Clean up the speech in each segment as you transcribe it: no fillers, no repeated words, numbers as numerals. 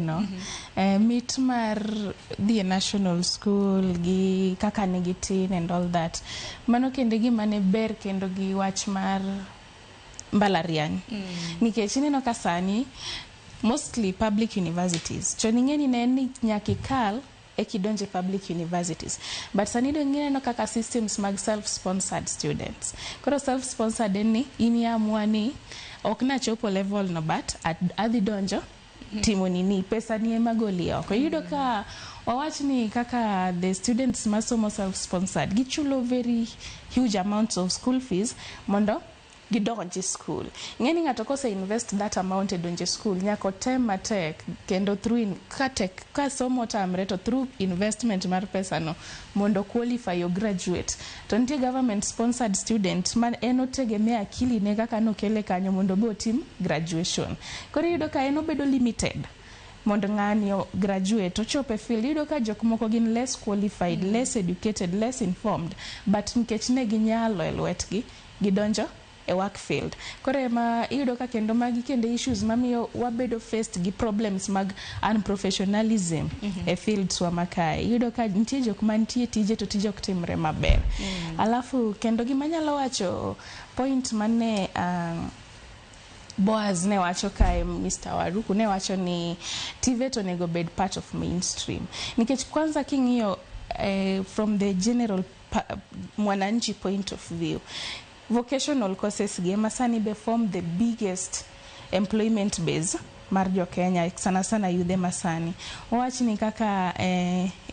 No. Mit mar dhi e national school gi kaka ne gitin and all that. Mano kendo gima ne ber kendo gi wach mar mbalariany. Nikech ineno ka sani mostly public universities. Chon ing'e ni ne en ni nyaka ikal eka idonje public universities. But sani dong ineno kaka systems mag self-sponsored students. Koro self-sponsored en ni in iamua ni ok nachopo level no, but adhi donjo timo nini, pesa ni ema goli oko. Iyudo ka wawach ni kaka the students masomo self-sponsored gichulo very huge amounts of school fees mondo gidonj e school. Ing'e ni ng'ato kose invest that amount e donjo e school, nyaka otem matek kendo through in, ka tek ka somo otamre to through investment mar pesa no mondo qualify o graduate. To nitie government sponsored student ma en otegemea akili ne kaka nokele kanyo mondo be otim graduation. Koro iyudo ka en obedo limited mondo ng'ani o graduate ochop e field. Iyudo ka jok moko gin less qualified, less educated, less informed, but nikech ne ginyalo e lwetgi, gidonjo e work field. Koro ema iyudo ka kendo magi kendo issues mamiyo wabedo faced gi problems mag unprofessionalism e fields wa makae. Iyudo ka nitie jok mantie tije to tije ok timre maber. Alafu kendo gima anyalo wacho, point mane Boaz ne wacho kae, Mr. Waruku ne wacho ni TVET onego bed part of mainstream. Nikech kwanza king'iyo from the general mwananchi point of view, vocational courses gi ema sani be form the biggest employment base mar jo Kenya, sana sana yudhe masani. Wawach ni kaka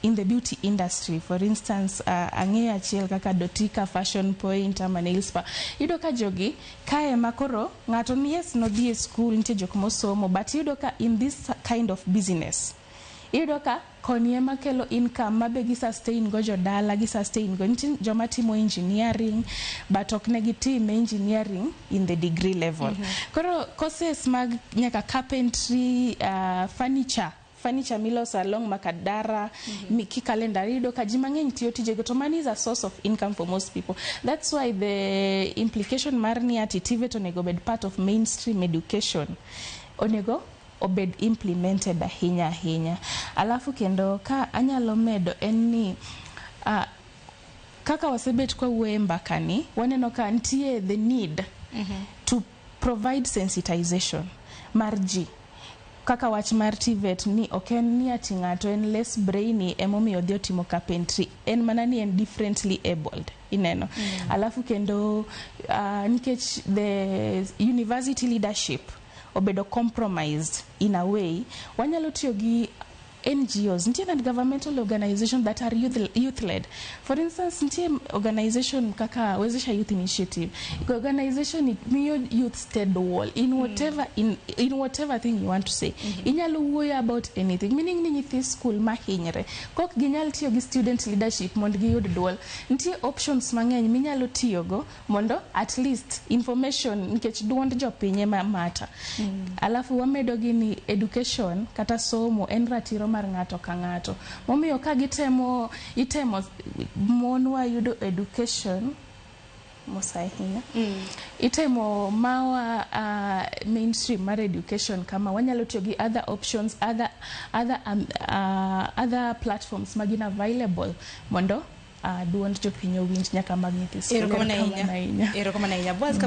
in the beauty industry, for instance, ang'eyo achiel kaka Dotika Fashion Point ama Nail Spa. Iyudo ka jogi kae ma koro ng'ato ni yes nodhi e school, nitie jok mosomo, but iyudo ka in this kind of business, iyudo ka koni ema kelo income mabe gi sustain go jodala, gi sustain go. Nitie joma timo engineering, but ok ne gitime engineering in the degree level. Koro courses mag nyaka carpentry, furniture miloso along Makadara, kikale ndara, iyudo ka ji mang'eny tiyo tijego, to money is a source of income for most people. That's why the implication mar ni ati TVET onego bed part of mainstream education onego obed implemented ahinya ahinya. Alafu kendo ka anyalo medo en ni kaka wasebet kwa wuoyo e mbakani, waneno ka nitie the need to provide sensitization mar ji kaka wach mar TVET ni ok en ni ati ng'ato en less brainy emomiyo odhi otimo carpentry, en mana ni en differently abled, ineno. Alafu kendo nikech the university leadership obedo compromised in a way, wanyalo tiyo gi NGOs, nitie non-governmental organization that are youth led. For instance, nitie organization kaka Wezesha Youth Initiative. Organization miyo youth stead wall in whatever thing you want to say. Inyalo wuoyo about anything, meaning ni nyithi school mahinyre kok ginyal tiyo gi student leadership mondo giyud duol. Nitie options mang'eny minyalo tiyogo mondo at least information, nikech duond jopiny ema matter. Alafu wamedo gi ni education kata somo en ratiro mar ng'ato ka ng'ato. Momiyo ka gitemo itemo mon wa yudo education mos ahinya. Itemo mawa mainstream mar education kama wanyalo tiyo gi other options, other platforms magin available mondo duond jopiny owinj, nyaka mag nyithi skul. Erokamano Erokamano ahinya. Ahinya. Erokamano ahinya. Boaz.